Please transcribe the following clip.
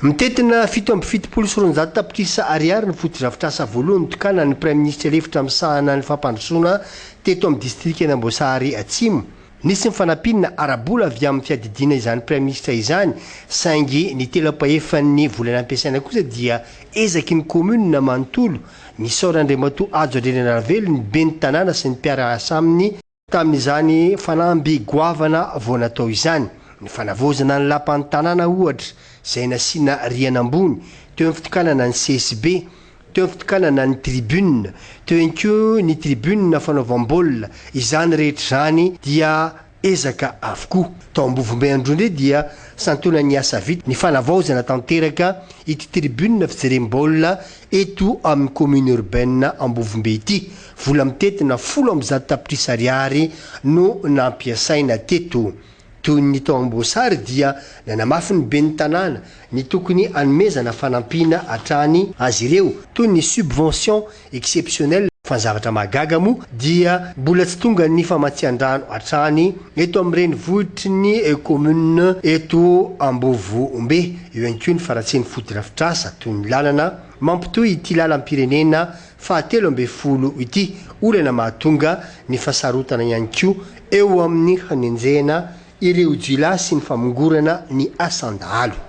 Mitentina 277 tapitrisa ariary ny fotodrafitrasa voalohany notokanan'ny Praiminisitra lefitra misahana ny fampandrosoana teto amin'ny distrikan'Amboasahary Atsimo. Nisy ny fanampiana ara-bola avy amin'ny fiadidiana izany Praiminisitra izany, saingy ny telo ampahefan'ny vola nampiasaina kosa dia ezaky ny kaominina manontolo. Nisaora Andriamatoa Hajo Andrianarivelo ny ben'ny tanàna sy ny mpiara-asa aminy tamin'izany fanamby goavana vao natao izany. Ny fanavaozana ny lapan'ny tanàna ohatra, izay nasiana rihana ambony, teo ny fitokanana ny CSB, Teo ny fitokanana ny tribune, teo ihany koa ny tribune fanaovam-baolina, izany rehetra izany dia ezaka avokoa. Tao Ambovombe Androndre dia santionan'ny asa vita ny fanavaozana tanteraka ity tribune fijerem-baolina eto amin'ny commune urbaine Ambovombe ity. Vola mitentina 110 tapitrisa ariary no nampiasaina teto. Toy ny tao Amboasary dia nanamafy ny ben'ny tanàna ny tokony hanomezana fanampiana hatrany azy ireo toy ny subvention exceptionnelle fa ny zavatra mahagaga moa dia mbola tsy tonga ny famatsian-drano hatrany eto amin'ny renivohitry ny commune eto Ambovombe. Eo ihany koa ny faharatsian'ny fotodrafitrasa toy ny lalana mampitohy ity lalam-pirenena faha-13 ity, olana mahatonga ny fahasarotana ihany koa eo amin'ny hanenjehana ireo jiolahy sy ny famongorana ny asan-dahalo.